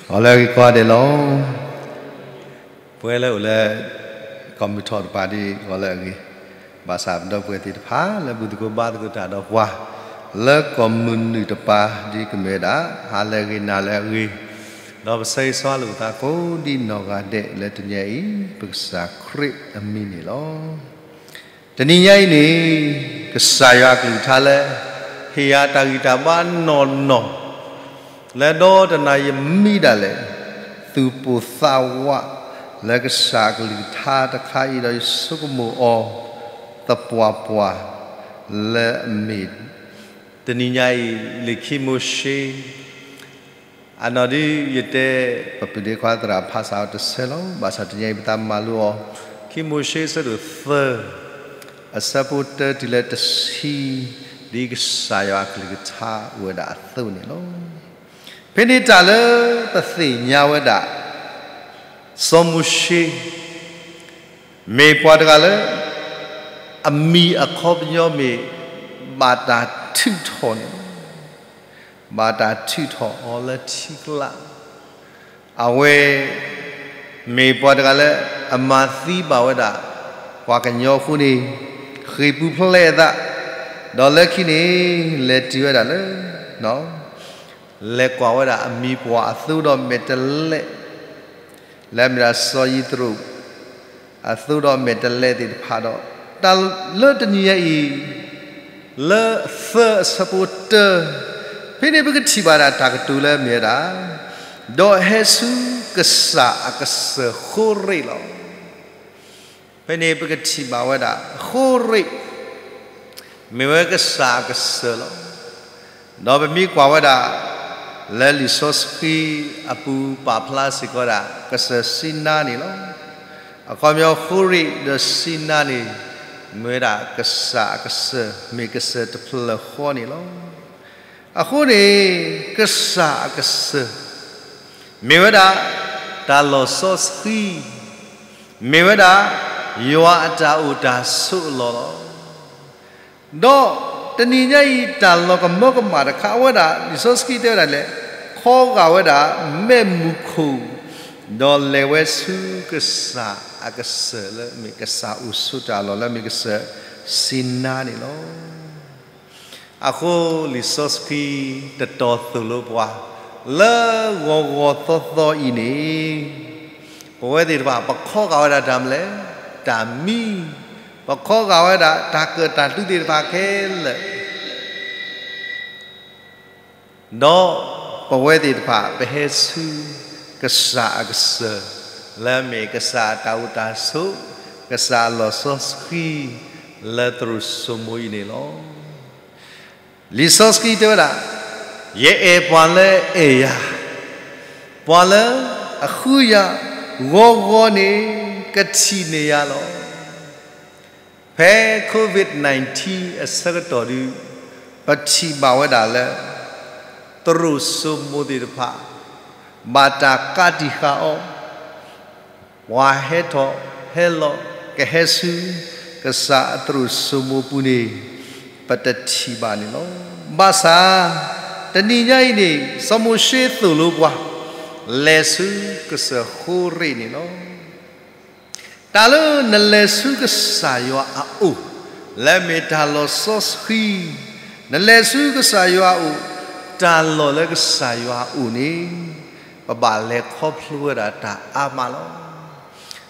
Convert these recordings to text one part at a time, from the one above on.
ဂီၤလၢအဂ့ၤကိးဂၤဒဲးလီၤ. ပဝဲလၢအိၣ်လၢ ကီၢ်မုၢ်ထီၣ်တပၤဒ်ဂီၤလၢအဂ့ၤ, ဘၣ်ဆၣ်ပဒီပုၢ်ဝဲၢ်သ့ၣ်တဖၣ်လၢဘူၣ်သကိးဘါသကိးတၢ်ဒီးပှၤ လၢကီၢ်မုၢ်နုာ်တပၤဒ်ကမ့ၢ်ဝဲဒၣ် ဟါလၢအဂ့ၤနၤလၢအဂ့ၤ, ဒီးပဆၢဂ့ၤဆၢဝါလိာ်ပသးကိးဒ်နီၢ်ဂၤဒဲးလၢတနံၤအံၤ ပကစၢ်ခရံာ်အမံၤန့ၣ်လီၤ. တနံၤညါအံၤန့ၣ် ကစၢ်ယွၤအကလုၢ်ကထါလၢ ဟ့ၣ်ယၤတၢ်ဂံၢ်တၢ်ဘါနီၢ်နီၢ် လၢဒီတနၤယမံဒၣ်လဲာ် သူၣ်ပိၢ်သးဝး လၢကစၢ်အကလုၢ်ကထါတခါအံၤဒီးယဆိကမိၣ်အီၤ သပှၢ်ပှၢ် လၢအမ့ၢ် တနံၤညါအံၤ လံာ်ခံမိၤၡ့ အနီၢ်ဒ်ယတဲ ပပုၢ်ဒ့ခွါသရၣ်ဖးစးအီၤတဆၢလီၤ. ဘၣ်ဆၣ်တနံၤအံၤပသးမၤလိအီၤ ခံမိၤၡ့အဆၢဒိၣ်သၢ အဆၢဖိတၢတုၤလၢတဆံ ဒ်ကစၢ်ယွၤအကလုၢ်ကထါအိၣ်ဝဲဒၣ်အသိးန့ၣ်လီၤ. ဖဲန့ၣ်တၢ်လၢပသ့ၣ်ညါဝဲဒၣ် စီၤမိၤၡ့ မ့ၢ်ပှၤတဂၤလၢ အမံၤအခီပညီမ့ၢ် ဘၣ်တၢ်ထုးထီၣ်န့ၣ်လီၤ. ဘၣ်တၢ်ထုးထီၣ်အီၤလၢထံကျါ အဝဲ မ့ၢ်ပှၤတဂၤလၢ အမၤသံဘၣ်ဝဲဒၣ် ပှၤကညီအဃိန့ၣ် ဃ့ၢ်ပူၤဖျဲးအသး ဒီးလၢခံန့ၣ် လဲၤတုၤဝဲဒၣ်လၢ လဲၤကွၢ်ဝဲဒၣ်အမံၤပှၢ်အသိဒီးမဲာ်တဲးလဲး လၢအမ့ၢ်ဒၣ်စီၤယံးတရူး အသိဒီးမဲာ်တဲးလဲးသ့ၣ်တဖၣ်ဒီး တၢ်လၢတနံၤညါအံၤ လၢသၢအဆၢဖိတၢ ဖဲန့ၣ်ပကထံၣ်ဘၣ်ဒၣ်တၢ်ကတိၤလၢအမ့ၢ်ဝဲဒၣ် ဒီးဟဲဆူကစၢ်အကစၢၢ်ဃိရ့းလီၤ. ဖဲန့ၣ်ပကထံၣ်ဘၣ်ဝဲဒၣ် ဃိရ့း မ့ၢ်ဝဲကစၢ်အကစၢၢ်လီၤ. ဒီးပမ့ၢ်ကွၢ်ဝဲဒၣ် လၢလံာ်စီဆှံအပူၤပာ်ဖျါစ့ၢ်ကီးဒၣ် ကစၢၢ်စံနါန့ၣ်လီၤ. အခီပညီဃိရ့းဒီးစံနါန့ၣ် မ့ၢ်ဝဲဒၣ်ကစၢ်အကစၢၢ် မ့ၢ်ကစၢၢ်တဖျၢၣ်ဃီန့ၣ်လီၤ. အဃိန့ၣ် ကစၢ်အကစၢၢ် မ့ၢ်ဝဲဒၣ် တၢ်လီၢ်စီဆှံ မ့ၢ်ဝဲဒၣ် ယွၤအတၢ်အိၣ်တၢ်ဆိးအလီၢ်လီၤ. ဒီးတနံၤညါအံၤ တၢ်လီၤကမၢကမၣ်တခါ အဝဲဒၣ် လံာ်စီဆှံတဲဝဲဒၣ်လဲၣ်, ခီဂာ်ဝဲဒၣ် မဲးမူခိၣ် ဒီးလဲၤဝဲဆူကစၢ်အကစၢၢ်လၢအမ့ၢ်ကစၢ်အိၣ်ဆိးတၢ်အလီၢ်လၢအမ့ၢ်ကစၢၢ်စံနါန့ၣ်လီၤ. အဃိလံာ်စီဆှံတတီၤသိၣ်လိပှၤ လၢဂီၤဂီၤသီသီအံၤန့ၣ် ပဝဲသ့ၣ်တဖၣ် ပခီဂာ်ဝဲဒၣ်တၢ်မနုၤလဲၣ်, တၢ်မံ, ပခီဂာ်ဝဲဒၣ်တၢ်ကၢၣ်တၢ်သူသ့ၣ်တဖၣ်ခဲလၢာ် ဒီးပဝဲသ့ၣ်တဖၣ် ပဟဲဆူကစၢ်အကစၢၢ် လၢအမ့ၢ်ကစၢ်အတၢ်အိၣ်တၢ်ဆိး, ကစၢ်အလီၢ်စီဆှံ လၢသရိာ်စိမိၤအံၤန့ၣ်လီၤ. လံာ်စီဆှံတဲဝဲဒၣ်, ယအဲၣ်ပှၤလၢအဲၣ်ယၤ, ပှၤလၢအဃုယၤ ဂီၤဂီၤန့ၣ် ကထံၣ်န့ၢ်ယၤလီၤ. ဖဲ COVID nineteen အဆၢကတီၢ်ဒုး ပထံၣ်ဘၣ်ဝဲဒၣ်လၢ သရိာ်စိမိၤသ့ၣ်တဖၣ် ဘၣ်တၢ်ကးတံာ်ဃာ်အီၤ, ပှၤဟဲထီၣ်ဟဲလီၤ ကဟဲဆူ ကစၢ်အသရိာ်စိမိၤပူၤန့ၣ် ပတထံၣ်ဘၣ်န့ၣ်လီၤ. ဘၣ်ဆၣ် တနံၤညါအံၤန့ၣ် စီၤမိၤၡ့သိၣ်လိပှၤ လဲၤဆူကစၢၢ်ဃိရ့းန့ၣ်လီၤ. တၢ်လၢနလဲၤဆူကစၢ်ယွၤအအိၣ် လၢအမ့ၢ်တၢ်လီၢ်စီဆှံ, နလဲၤဆူကစၢ်ယွၤအအိၣ်, တၢ်လီၢ်လၢကစၢ်ယွၤအအိၣ်န့ၣ် ပဘၣ်လဲၤခီဖျိဝဲဒၣ်တၢ်အါမးလီၤ.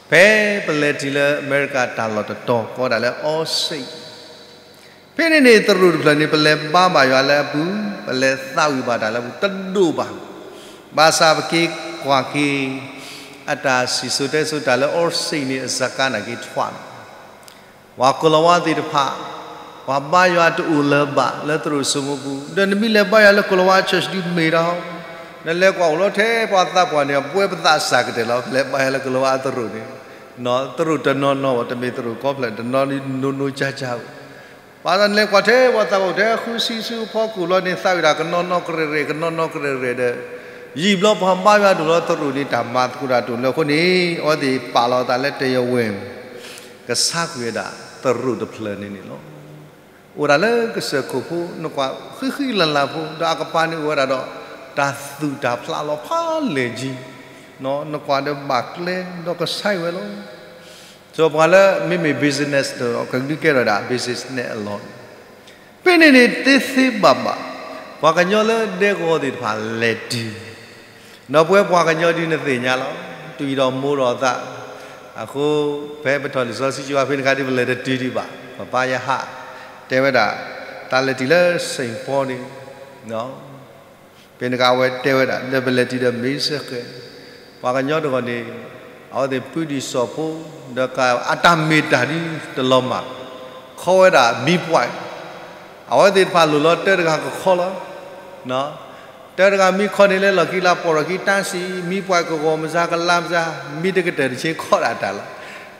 ဖဲပလဲၤတုၤလၢအမဲရကၤတၢ်လီၢ်တတီၤ ကိးဝဲဒၣ်လၢ Allstate ဖဲန့ၣ်န့ၣ် သရိာ်တဖျၢၣ်န့ၣ် ပလဲၤဘါဘၣ်ယွၤလၢအပူၤ, ပလဲၤသးဝံၣ်ဘၣ်တၢ်လၢအပူၤ တဒိၣ်ဘၣ်. ဘၣ်ဆၣ်ပက့ၤကွၢ်က့ၤ အတၢ်စံၣ်စိၤတဲစိၤတၢ်လၢ Allstate န့ၣ် အစှၤကါန့ၣ်က့ၤထွဲလီၤ. ပှၤကိၤလၤဝါသ့ၣ်တဖၣ် ပှၤဘါယွၤတအိၣ်လၢၤဘၣ်လၢသရိာ်စိမိၤပူၤ, ဒီးနမ့ၢ်လဲၤဘါယွၤလၢကိၤလၤဝါ church ဒုးမ့ၢ်ဒီး နလဲၤကွၢ်အိၣ်လီၤထဲပှၤသးပှၢ်န့ၣ် ပဝဲပသးစၢ်ကတၢၢ်လီၤ. ပလဲၤဘါယွၤလၢကိၤလၤဝါအသရိာ်န့ၣ် သရိာ်တနီၤနီၤ တမ့ၢ်သရိာ်ကီဖျၢၣ် တနီၤနီၤ နိၤနိၤကၠါကၠါ ပှၤနလဲၤကွၢ်ထဲပှၤသးပှၢ်အိၣ်ထဲ ဃုဆံဆူဖီခိၣ်လီၤန့ၣ် သးဝံၣ်ဒၣ်ကနီၤနီၤကရဲၣ်ရဲၣ် ကနီၤနီၤကရဲၣ်ရဲၣ်ဒီး ယံာ်ဘျီပှၤဘါယွၤတအိၣ်လၢသရိာ်န့ၣ် တၢ်မၤသကိးတၢ်တအိၣ်လၢအဃိန့ၣ် အဝဲသ့ၣ်ပာ်လီၤအသးလၢ တရားဝင် ကဆါကွံာ်ဝဲဒၣ်သရိာ်တဖျၢၣ်န့ၣ်န့ၣ်လီၤ. အိၣ်ဒၣ်လၢကစၢၢ်ခိၣ်ဖိ နကွၢ်ဃံဃံလၤလၤဖိ ဒီးအကပၤန့ၣ်အိၣ်ဝဲဒၣ်ဒီး တ တၢ်သူၣ်တၢ်ဖျးလီၤဖးလဲၢ်ကံ, နကွၢ်ဒီးဘၣ်ကျဲဒီးကဆဲးဝဲလီၤ. စီၤပှၤလၢမ့မ့ၢ် business ဒီး ကဒုးကဲထီၣ်ဒၣ် business အလီၢ်န့ၣ်, ဖဲန့ၣ်န့ၣ်သ့သ့ဘၣ်ဘၣ်, ပှၤကညီလၢဒဲကဝီၤသ့ၣ်တဖၣ်လဲၤတုၤ, ဒီးပဝဲပှၤကညီဒုးနသ့ၣ်ညါလီၤ, တွံၢ်ဒီးမိၢ်ဒီးသး, အဃိ ဖဲပထီၣ်လံာ်စီဆှံကဝါဖဲန့ၣ်ခါဒ်ပလဲၤတတုၤဒံးဘၣ်, ပပၢ်ယဟၣ်တဲဝဲဒၣ်, တၢ်လဲၤတုၤလၢ Saint Paul န့ၣ် ဖဲန့ၣ်ခါအဝဲတဲဝဲဒၣ် ဒီးပလဲၤတုၤဒီးမ့ၢ်စ့ၢ်ကီး, ပှၤကညီတဂၤန့ၣ်, အဝဲသ့ၣ်ဖုဒံးစီၣ်ဖိ, ဒီးက အတၢ်မ့ၢ်တၢ်ဒ်တလီၤမၢ်, ခီဝဲဒၣ်မံပှဲၤ, အဝဲသ့ၣ်တဖၣ်လိၣ်လီၤတၢတဂၤကခီလီၤ, တၢတဂၤမံခီန့ၣ်လၢလီၢ်ခံလၢပီၢ်ထီၣ်ခံတၢ်စံး, မံပှဲၤကဂီၤမစါကလါမစါ, မံတကတၢၢ်တဆ့ခီဒၣ်တၢ်လီၤ,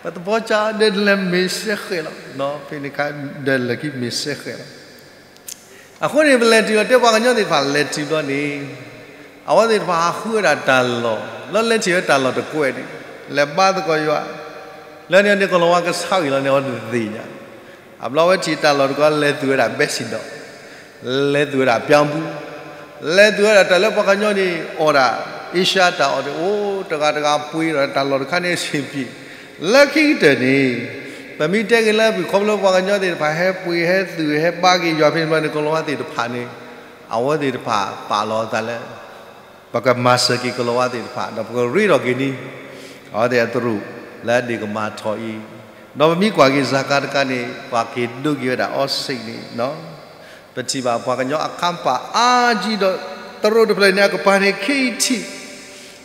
ပသပီကဒီးလဲၤမ့ၢ်စ့ၢ်ကီးလီၤ, ဖဲန့ၣ်ခါဒီးလၢခံမ့ၢ်စ့ၢ်ကီးလီၤ. အဃိန့ၣ် ပလဲၤတုၤလီၤတဲပှၤကညီသ့ၣ်တဖၣ်လဲၤတုၤဘျီန့ၣ်, အဝဲသ့ၣ်တဖၣ်ဟးဃုဝဲဒၣ်တၢ်လီၢ်, လၢလဲၤထံၣ်ဝဲတၢ်လီၢ်တကွဲးန့ၣ်, လဲၤဘါသကိးယွၤ, လၢန့ၣ်န့ၣ်ကီၤလၤဝါကဆါဂ့ၤလီၤန့ၣ် အဝဲသ့ၣ်ညါ, အဘျီဝဲထံၣ်တၢ်လီၢ်တကွဲး လဲၤသူၣ်ဝဲဒၣ်ဘဲစံၣ်ဒီး, လဲၤသူၣ်ဝဲဒၣ်ပၠါဘူ, လဲၤသူၣ်ဝဲဒၣ်တၢ်လၢပှၤကညီန့ၣ် အီၣ်ဒၣ်, အ့ရှါတၢ်အီၣ်န့ၣ် အိၣ်တဂၤတဂၤပှ့ၤဒီးတၢ်လီၢ်တခါန့ၣ်အဆံးပံၤ, လၢခံကတၢၢ်န့ၣ်, ပမ့ၢ်တဲက့ၤလၢပှၤခီဖျိပှၤကညီသ့ၣ်တဖၣ်ဟဲပှ့ၤဟဲသူၣ်ဟဲဘါက့ၤယွၤဖဲန့ၣ်ဘျီန့ၣ် ကီၤလၤဝါသ့ၣ်တဖၣ်န့ၣ်, အဝဲသ့ၣ်တဖၣ်ပာ်လီၤအသးလၢ ပကမၤစၢၤက့ၤကီၤလၤဝါသ့ၣ်တဖၣ် ဒီးပကရ့ဒီးက့ၤန့ၣ်, အဝဲသ့ၣ်အသရူးလၢအဒ့ၣ်ကမၤထီၣ်အံၤ, ဒီးပမ့ၢ်ကွၢ်က့ၤစၢ်ကါတကါန့ၣ် ပှၤက့ၤဒိက့ၤဝဲဒၣ်အီစ့ၣ်န့ၣ်, ပထံၣ်ဘၣ်ပှၤကညီအခါပာ်အါကံဒီး သရိာ်တဖျၢၣ်န့ၣ်အကပၤန့ၣ် ခံထံၣ်,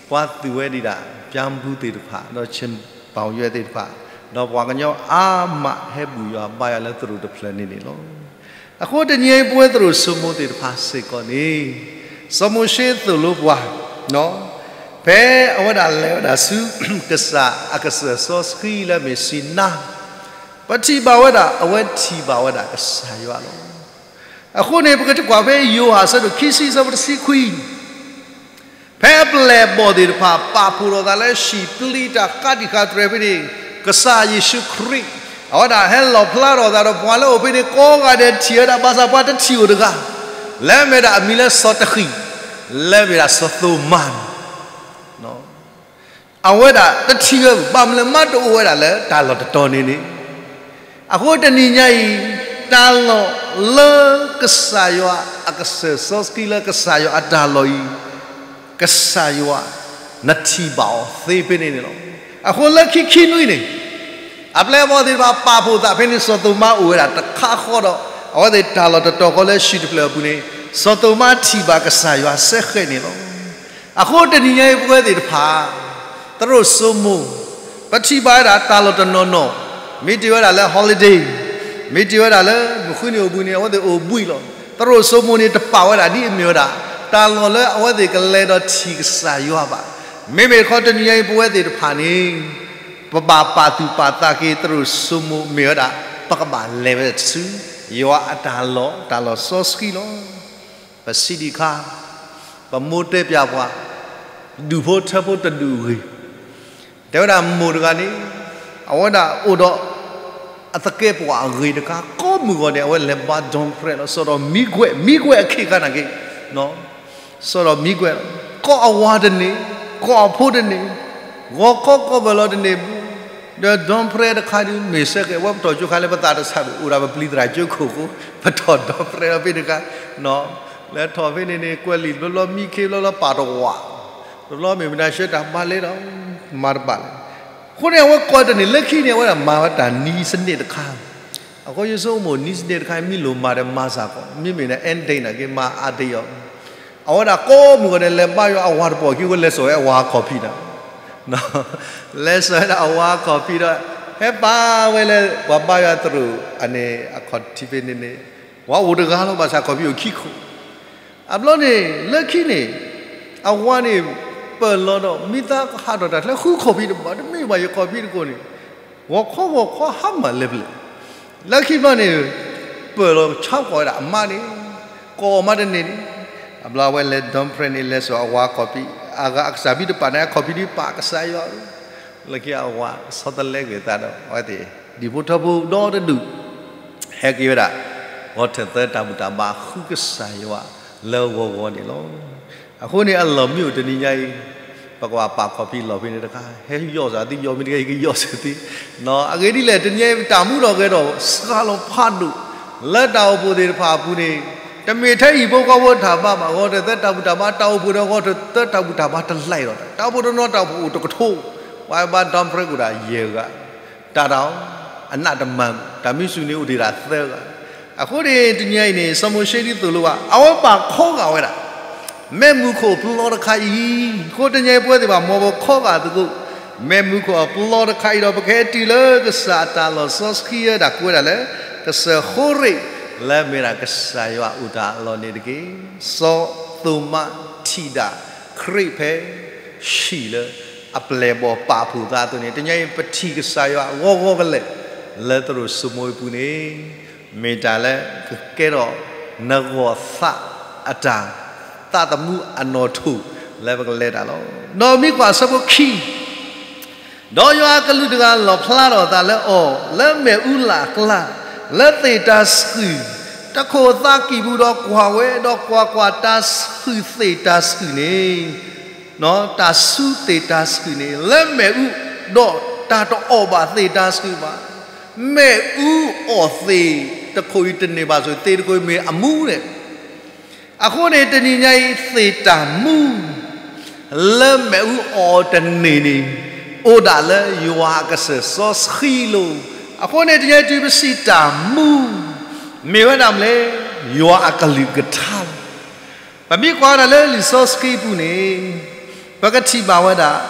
ပှၤသူၣ်ဝဲဒံးဒၣ် ပၠါဘူသ့ၣ်တဖၣ် ဒီးဆ့ပီၣ်ယွဲသ့ၣ်တဖၣ်, ဒီးပှၤကညီအါမးဟဲဘူၣ်ယွၤဘါယွၤလၢသရိာ်တဖျၢၣ်န့ၣ်န့ၣ်လီၤ. အဃိတနံၤအံၤပဝဲသရိာ်စိမိၤသ့ၣ်တဖၣ်စ့ၢ်ကီးန့ၣ်, စီၤမိၤၡ့သိၣ်လိပှၤ, ဖဲအဝဲဒၣ်လဲၤဝဲဒၣ်ဆူ ကစၢ်အကစၢၢ်စီဆှံလၢမ့ၢ်စံနါ, ပထံၣ်ဘၣ်ဝဲဒၣ် အဝဲထံၣ်ဘၣ်ဝဲဒၣ်ကစၢ်ယွၤလီၤ. အဃိန့ၣ် ပကကွၢ်ဖဲယိၤဟၣ်အဆၢဒိၣ်ခံဆံ အဆၢဖိတဆံခွံ ဖဲအပျဲၢ်အဘီၣ်သ့ၣ်တဖၣ် ပာ်ဖှိၣ်ထီၣ်သးလၢဟံၣ်ပျံၤတၢ်ဃးတံၢ်ဃာ်တြဲၤဖဲန့ၣ်, ကစၢ်ယ့ၣ်ၡူးခရံာ် အဝဲဒၣ်ဟဲလီၣ်ဖျါထီၣ်အသးဒီးပှၤလၢအအိၣ်ဖဲန့ၣ်ကိးဂၤဒဲးထံၣ်ဝဲဒၣ် ဘၣ်ဆၣ်ပှၤတထံၣ်အိၣ်တဂၤ, လၢအမ့ၢ်ဒၣ်အမံၤလၢစီၤတဃံၣ်, လၢအမ့ၢ်ဒၣ်စီၤသိၤမါန့ၣ် အဝဲဒၣ်တထံၣ်ဝဲ ဘၣ်မနုၤလၢမ့ၢ်တအိၣ်ဝဲဒၣ်လၢတၢ်လီၢ်တတီၤန့ၣ်န့ၣ်, အဃိတနံၤညါအံၤ တၢ်လီၢ်လၢကစၢ်ယွၤအကစၢၢ်စီဆှံလၢကစၢ်ယွၤအတၢ်လီၢ်အံၤ, ကစၢ်ယွၤ နထံၣ်ဘၣ်အီၤသ့ဖဲန့ၣ်န့ၣ်လီၤ. အဃိလၢခံခံနွံန့ၣ် အပျဲၢ်အဘီၣ်သ့ၣ်တဖၣ်ပာ်ဖှိၣ်သးဖဲန့ၣ် စီၤသိၤမါအိၣ်ဝဲဒၣ်တခါဃီဒီး အဝဲသ့ၣ်တၢ်လီၢ်တတီၤဃီလၢဟံၣ်တဖျၢၣ်အပူၤန့ၣ် စီၤသိၤမါထံၣ်ဘၣ်ကစၢ်ယွၤစ့ၢ်ကီးန့ၣ်လီၤ. အဃိတနံၤညါအံၤပဝဲသ့ၣ်တဖၣ် သရိာ်စိမိၤ ပထံၣ်ဘၣ်ဝဲဒၣ်တၢ်လီၢ်တနီၤနီၤ, မ့ၢ်တ့ၢ်ဝဲဒၣ်လၢ holiday, မ့ၢ်တ့ၢ်ဝဲဒၣ်လၢမုၢ်ဃုနံၤအိၣ်ဘှံးနံၤ အဝဲသ့ၣ်အိၣ်ဘှံးလီၤ. သရိာ်စိမိၤန့ၣ်တပာ်ဝဲဒၣ်ဒ်အမ့ၢ်ဝဲဒၣ် တၢ်လီၢ်လၢအဝဲသ့ၣ်ကလဲၤဒီးထံၣ်ကစၢ်ယွၤဘၣ်. မ့မ့ၢ်တခီတနံၤညါအံၤပဝဲသ့ၣ်တဖၣ်န့ၣ် ပဘၣ်ပာ်သူၣ်ပာ်သးက့ၤသရိာ်စိမိၤမ့ၢ်ဝဲဒၣ် ပကဘၣ်လဲၤဝဲဆူ ယွၤအတၢ်လီၢ် တၢ်လီၢ်စီဆှံလီၤ. ပစံးဒံးခါ, ပမိၢ်တဲပျးပှၤ, ဒူၣ်ဖိထၢဖိတဒူၣ်အဂ့ၢ်, တဲဝဲဒၣ်မိၢ်တဂၤန့ၣ် အဝဲဒၣ်အိၣ်ဒီး အသကဲးပဝးအဂ့ၤတခါ ကိးမုၢ်ဂီၤန့ၣ် အဝဲလဲၤဘါ Don Fred လီၤ. စီၤဒီးမံကွဲး, မံကွဲးအခ့အခါနာ်က့, စီၤဒီးမံကွဲးလီၤ. ကိးအဝၤတန့ၢ်, ကိးအဖိတန့ၢ်, ဂီၤခီကိးဘၢၣ်လီၤတန့ၢ်ဘၣ်. ဒီး Don Fred တခါဒုး မ့ၢ်စ့ၢ်ကီး အဝဲပတီၢ်ကၠိခါလၢပသးတဆါဘၣ် အိၣ်ဒၣ်ပပျံၤသရၣ်ကၠိခိၣ်အဃိ ပထီၣ် Don Fred လီၤဖဲန့ၣ်တခါ, လဲၤထီၣ်ဖဲန့ၣ်န့ၣ် ကွဲးလံာ်တဘျီဘျီ မံခ့ဘျီဘျီ ပာ်တဝး, တဘျီမ့ၢ်မတၤဆှၢတၢ်ဘါလဲၣ်ဒီး မၤတဘၣ်လဲၣ်. အဃိန့ၣ် အဝဲကိးတန့ၢ် လၢခံန့ၣ် အဝဲဒၣ်မၤဝဲတၢ်နံစနံးတခါ, အဃိယဆိကမိၣ် နံစနံးတခါ မ့ၢ်လိၣ်မၤဒီးမၤစ့ၢ်ကီး, မ့မ့ၢ်န့ၣ် end date နာ်က့ မၤအါတ့ၢ်အီၤ. အဝဲဒၣ်ကိးမုၢ်ဂီၤန့ၣ် လဲၤဘါယွၤအဝၤတပီၢ်ခံ အဝဲလဲၤစိာ်ဝဲအဝၤအခီၣ်ဖံးဒီး လဲၤစိာ်ဝဲဒၣ်အဝၤအခီၣ်ဖံးဒီး ဟဲပာ်ဝဲလၢပှၤဘါယွၤသရိာ်အန့ၣ် အခီၣ်ထံးဖဲန့ၣ်န့ၣ်, ဝၤအိၣ်တဂၤလီၤ ဘၣ်ဆၣ်ခီၣ်ဖံးအိၣ်ခံခိၣ်. အဘျီန့ၣ် လၢခံန့ၣ် အဝၤန့ၣ် ပၢၢ်လီၤဒီး မ့ၢ်သးကဟးထီၣ်တၢ်ချၢဃုခီၣ်ဖံးတဘၣ် တမ့ၢ်ဘၣ် ယခီၣ်ဖံးတကိးန့ၣ် ဂီၤခီဂီၤခီဟါမၢ်လၢပျၢၤ, လၢခံဘျီန့ၣ် ပၢၢ်လီၤဆါကွၢ်ဝဲဒၣ်အမါန့ၣ်, ကိးမါတန့ၢ်န့ၣ်, အဘျီဝဲလဲၤ Don Fred န့ၣ် လဲၤစိာ်အဝၤအခီၣ်ဖံး, အဂၤအကစၢ်ဖံးတပာ်န့ၣ် အခီၣ်ဖံးဒ်ပာ်ကစၢ်ယွၤ, လၢခံအဝၤဆီတလဲကွံာ်အသးဒီး အဝဲသ့ၣ် ဒူၣ်ဖိထၢဖိဒီတဒူၣ် ဟဲက့ၤဝဲဒၣ် ဂီၤထၢၣ်သၢတၢ်ဘူၣ်တၢ်ဘါဃုကစၢ်ယွၤလၢဂီၤဂီၤန့ၣ်လီၤ. အဃိန့ၣ်အလီၢ်မ့ၢ်အိၣ်တနံၤညါအံၤ, ပကဘၣ်ပာ်ခီၣ်ဖံးလီၢ်ဖဲန့ၣ်တခါ, ဟဲယီၢ်စၢ်သံယီၢ်မ့ၢ်တဂ့ၤ ယကယီၢ်စၢ်သံ, အဂ့ၢ်ဒ်လဲၣ် တနံၤညါအံၤ တၢ်မူထီၣ်ဂဲၤထီၣ်စှၤလီၤဖးဒိၣ်, လၢတၢ်အိၣ်ဖှိၣ်သ့ၣ်တဖၣ်အပူၤန့ၣ်, တမ့ၢ်ထဲဟံၣ်ဖိဃီဖိတၢ်ဘါဘၣ် ဂီၤတသၢတၢ်ဘူၣ်တၢ်ဘါ တၢ်အိၣ်ဖှိၣ်ဒီးဂီၤတသၢတၢ်ဘူၣ်တၢ်ဘါတလၢာ်လီၤ. တၢ်အိၣ်ဖှိၣ်တနီၤတၢ်အိၣ်ဖှိၣ်အိၣ်တကထိ, ပှၤဘါ dump truck အိၣ်ဒၣ်ယဲၢ်ဂၤ, တၢ်တၢ်အီၤ, အနးတမၤ, တၢ်မံဆူၣ်န့ၣ်အိၣ်တ့ၢ်ဒၣ်သၢဂၤ, အဃိန့ၣ် တနံၤညါအံၤန့ၣ် စီၤမိၤၡ့ဒ်သိးလိဘၣ် အဝဲပာ်ခီဂာ်ဝဲဒၣ် မ့ၢ်မူခိၣ်အပျီတခါအံၤ, အဃိတနံၤညါအံၤပဝဲသ့ၣ်ဘၣ်မီၢ်ဘီခီဂာ်သကိး, မ့ၢ်မူခိၣ်အပျီတခါအံၤဒီး ပကဟဲတုၤလၢကစၢ်အတၢ်လီၢ်စီဆှံဝဲဒၣ်ကိးဝဲဒၣ်လၢ ကစၢၢ်ဃိရ့ၣ်, လၢမ့ၢ်ဒၣ်ကစၢ်ယွၤအိၣ်တၢ်အလီၢ်န့ၣ်တက့ၢ်. စီၤသိၤမါထံၣ်ဒၣ်ခရံာ်ဖဲ ဟံၣ်လၢအပျဲၢ်အဘီၣ်ပာ်ဖှိၣ်သးအသိးန့ၣ်, တနံၤညါအံၤပထံၣ်ကစၢ်ယွၤဂီၤဂီၤကလဲာ် လၢသရိာ်စိမိၤအပူၤန့ၣ်, မ့ၢ်တၢ်လၢကကဲထီၣ်နဂီၢ်သးအတၢ် သးသမူအနီၣ်ထိၣ်လၢပကလဲၤတၢ်လီၤ. ဒီးမ့ၢ်ကွၢ်ဆၢဖိခံ, ဒီးယွၤအကလူးတဂၤလီၣ်ဖျါထီၣ်အသးလၢအီၤ လၢမ့ၣ်အူလၢ်အကျါ, လၢသ့ၣ်တၤဆှုၣ်တခိၣ်အသးကံၢ်ပူၤဒီးကွၢ်ဝဲ, ဒီးကွၢ်ကွၢ်, တၤဆှုၣ်သ့ၣ်တၤဆှုၣ်န့ၣ်, တၤဆှုၣ်သ့ၣ်တၤဆှုၣ်န့ၣ် လၢမ့ၣ်အူ, ဒီးတၢ်တအီၣ်ဘၣ်သ့ၣ်တၤဆှုၣ်ဘၣ်. မ့ၣ်အူအီၣ်သ့ၣ်တခိၣ်အံၤတန့ၢ်ဘၣ်ဆိၣ်, သ့ၣ်တခိၣ်အံၤမ့ၢ်အမူန့ၣ် အဃိန့ၣ် တနံၤညါအံၤ သ့ၣ်တၢ်မူ လၢမ့ၣ်အူအီၣ်တန့ၢ်န့ၣ် အိၣ်ဒၣ်လၢယွၤအကစၢၢ်စီဆှံလီၤ. အဃိန့ၣ် တနံၤညါအံၤ တုၤပစံးတၢ်မူ မ့ၢ်ဝဲဒၣ်မနုၤလဲၣ်, ယွၤအကလုၢ်ကထါလီၤ. ပမ့ၢ်ကွၢ်ဝဲဒၣ်လၢလံာ်စီဆှံအပူၤန့ၣ် ပကထံၣ်ဘၣ်ဝဲဒၣ်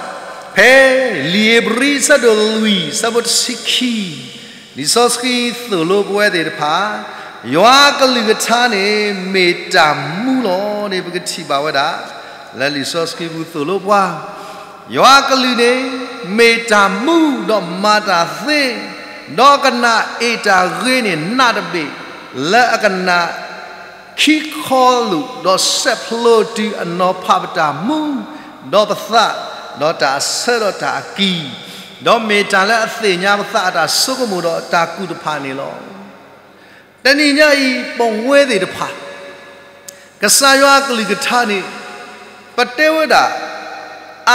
ဖဲလံာ်ဧ့ၤဘြံၤအဆၢဒိၣ်လွံၢ် အဆၢဖိတဆံခံ, လံာ်စီဆှံသိၣ်လိပဝဲသ့ၣ်တဖၣ် ယွၤအကလုၢ်ကထါန့ၣ် မ့ၢ်တၢ်မူလီၤန့ၣ် ပကထံၣ်ဘၣ်ဝဲဒၣ် လၢလံာ်စီဆှံပူၤသိၣ်လိပှၤ ယွၤအကလုၢ်န့ၣ် မ့ၢ်တၢ်မူဒီးမၤတၢ်သ့, ဒီးကနၣ်အ့ၣ်တၢ်ဂ့ၤန့ၣ် နးတဘ့ၣ်, လၢအကနၣ်ခံခီလိာ် ဒီးဆဲးဖျိတုၤအနီၤဖးပတၢ်မူ, ဒီးပသး, ဒီးတၢ်အဆၢဒီးတၢ်အကံၢ်, ဒီးမ့ၢ်တၢ်လၢအသ့ၣ်ညါပသးအတၢ်ဆိကမိၣ်ဒီးတၢ်ကူၣ်တဖၣ်န့ၣ်လီၤ. တနံၤညါအံၤ ပဝဲသ့ၣ်တဖၣ် ကစၢ်ယွၤအကလုၢ်ကထါန့ၣ် ပတဲဝဲဒၣ်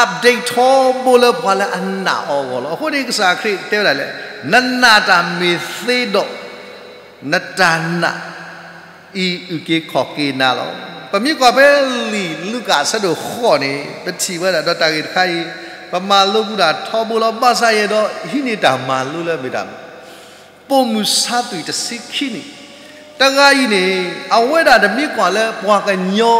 update ထီဘိလၢပှၤလၢအနာ်အီၤအဂီၢ်လီၤ. အဃိန့ၣ် ကစၢ်ခရံာ်တဲဝဲဒၣ်လၢ နနာ်တၢ်မ့ၢ်သ့ဒီး နတၢ်နာ်အံၤအုၣ်က့ၤခီၣ်က့ၤနၤလီၤ. ပမ့ၢ်ကွၢ်ဖဲလံာ်လူၤကၣ်အဆၢဒိၣ်ဃိးန့ၣ် ပထံၣ်ဝဲဒၣ်ဒီးတၢ်ဂ့ၢ်တခါအံၤ ပမၤလိပူၤဒၣ်ထီဘိလီၤ. ဘၣ်ဆၣ်ယဲဒီးဟံးန့ၢ်တၢ်မၤလိလၢအမ့ၢ်တၢ် ပိာ်မုၣ်ဆါသွံၣ်တဆံခံန့ၣ် တဂၤအံၤန့ၣ် အဝဲဒၣ်တမ့ၢ်ကွၢ်လၢပှၤကညီ